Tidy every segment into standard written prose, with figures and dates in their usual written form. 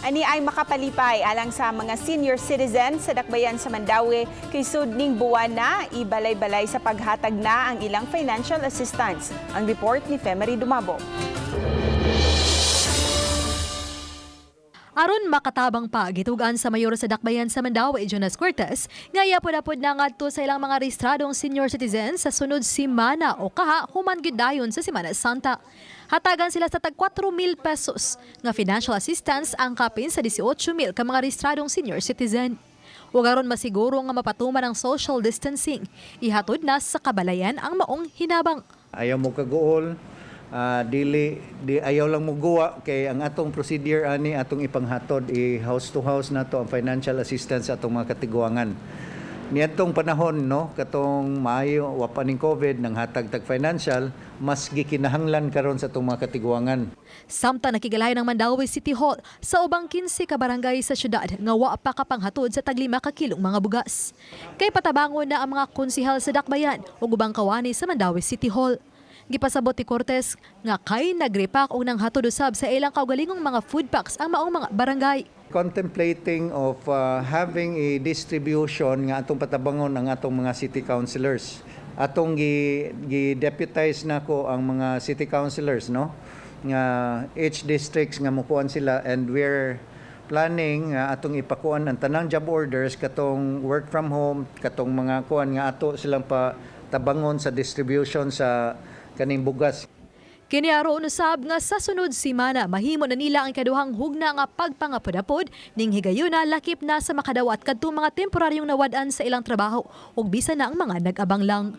Ani ay makapalipay alang sa mga senior citizens sa Dakbayan sa Mandaue kay sud ning buwan na ibalay-balay sa paghatag na ang ilang financial assistance. Ang report ni Femery Dumabo. Aron makatabang pa, gitugaan sa mayor sa Dakbayan sa Mandaue, Jonas Cortez, nga yapod-apod na ngadto sa ilang mga rehistradong senior citizens sa sunod simana o kaha human gyud dayon sa Semana Santa. Hatagan sila sa tag 4,000 pesos nga financial assistance ang kapin sa 18,000 ka mga rehistradong senior citizen. Ug aron masiguro nga mapatuman ang social distancing, ihatod na sa kabalayan ang maong hinabang. Ayaw mo kaguol, dili di ayaw lang mo guwa kay ang atong procedure ani atong ipanghatod i house to house nato ang financial assistance sa atong mga katiguangan. Niadtong panahon, no, katong maayo wa pa ning COVID nang hatag tag financial, mas gikinahanglan karon sa atong mga katiguangan. Samtang nakigalay ng Mandaue City Hall sa ubang 15 ka barangay sa syudad nga wa pa kapanghatod sa tag 5 ka kilong mga bugas. Kay patabangon na ang mga konsihal sa Dakbayan ug ubang kawani sa Mandaue City Hall. Gipasabot ni Cortez nga kay nagrepack og nanghatod usab sa ilang kaugalingong mga food packs ang maong mga barangay. Contemplating of having a distribution nga atong patabangon ang atong mga city councilors. Atong gi deputize nako ang mga city councilors, no, nga each districts nga mukuan sila, and we're planning nga atong ipakuan ang tanang job orders katong work from home, katong mga kuan nga ato silang pa tabangon sa distribution sa kaning bugas. Kini aron usab nga sa sunod simana mahimo na nila ang ikaduhang hugna nga pagpangapod-apod ning higayuna lakip na sa makadawat kadtong mga temporaryong nawad-an sa ilang trabaho ug bisan na ang mga nag-abang lang.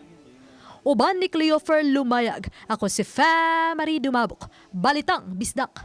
Uban ni Cleofer Lumayag, ako si Fa Marie Dumabok. Balitang Bisdak.